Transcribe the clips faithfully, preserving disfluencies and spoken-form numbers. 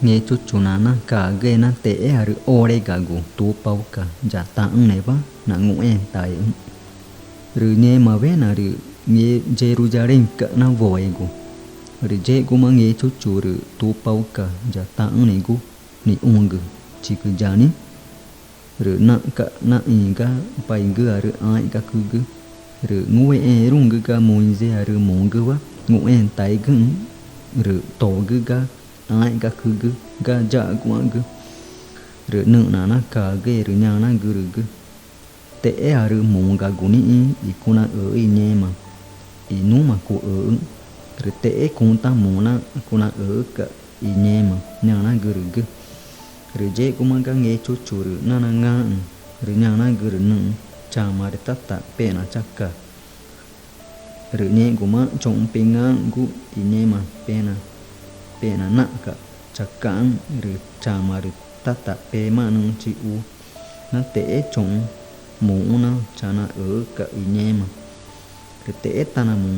Ngechuchu nanacagüe na texéarü oregagu Tupauca ya taxü̃newa nangu̱xẽẽtaexü̃. Rü ngẽmawena rü Yerucharéü̃ca̱x nawoegu. Rü yexguma Ngechuchu rü Tupauca ya taxü̃negu nixũgüchigü yani. Rü naxca̱x naxĩ ga paigüarü ãẽ̱xgacügü. Rü ngúexẽẽruü̃gü ga Moiséarü mugüwa ngu̱xẽẽtaegüxü̃. Rü togü ga ãẽ̱xgacügü ga yaguã̱xgü. Rü nüxna nacagüe rü ñanagürügü: —Texéarü mugagu nixĩ i cunaxüxü̃ i ngẽma i núma cuxüxü̃. Rü texé cuxü̃ tamu na cunaxüxü̃ca̱x i ngẽma, ñanagürügü. Rü yexguma ga Ngechuchu rü nanangãxü̃, rü ñanagürü nüxü̃: —Chama rü tá ta pexna chaca. Rü ngẽxguma choxü̃ pengãxü̃gu i ngẽma pexna, pexna naxca̱x chacaxü̃, rü chama rü tá ta pemaã nüxü̃ chixu na texé choxü̃ muxü̃ na chanaxüxü̃ca̱x i ngẽma. Rü texé tanamu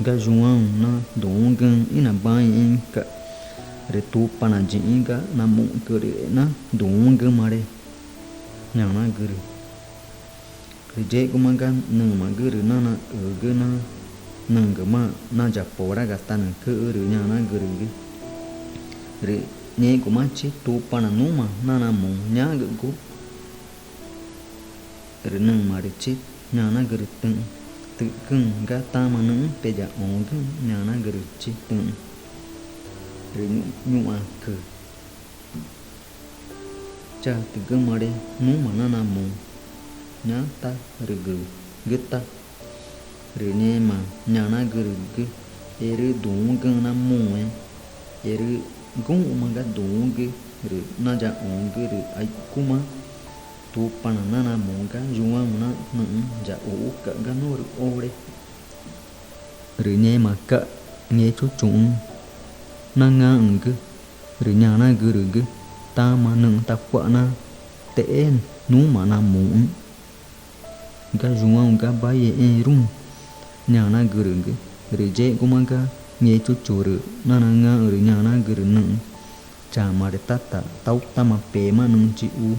ga Juã́ũ na duü̃xü̃güxü̃ ínabaixãxü̃ca̱x, rü Tupana yiĩxü̃ ga namuxcü̱x rü e̱xna duü̃xü̃gümare, ñanagürü. Rü yexguma ga nümagü rü nanaxügü na nügümaã nayaporaga tanücüxü̃, rü ñanagürügü: —Rü ngẽxgumachi Tupana núma nanamu ñaxü̃gu. Rü nüma rü chi ñanagürü tüxü̃: —Tü̱xcüü̃ ga tama nüxü̃́ peyaxõgüxü̃, ñanagürüchi tüxü̃. Rü ñuxãcü chatügümare núma nanamu ñatarügügüta. Rü ngẽma ñanagürügü: —Erü duü̃xü̃güxü̃ namuü̃ẽ. Erü guxü̃ma ga duü̃xü̃gü rü nayaxõgü rü aixcüma Tupana nanamu ga Juã́ũ na nüxü̃ yaxuxü̃ca̱x ga norü ore. Rü ngẽmaca̱x Ngechuchuxü̃ nangãxü̃gü, rü ñanagürügü: —Tama nüxü̃ tacua̱x na texé núma namuxü̃ ga Juã́ũ ga bai exẽẽruü̃, ñanagürügü. Rü yexguma ga Ngechuchu rü nanangãxü̃ rü ñanagürü nüxü̃: —Chama rü tá ta tãũtáma pemaã nüxü̃ chixu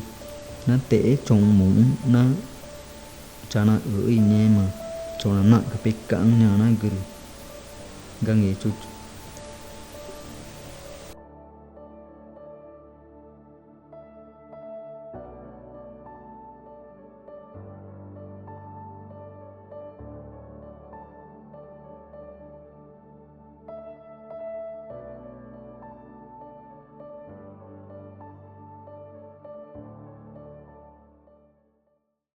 na texé choxü̃ muxü̃ na chanaxüxü̃ i ngẽma chona naxca̱x pecaxü̃, ñanagürü ga Ngechuchu.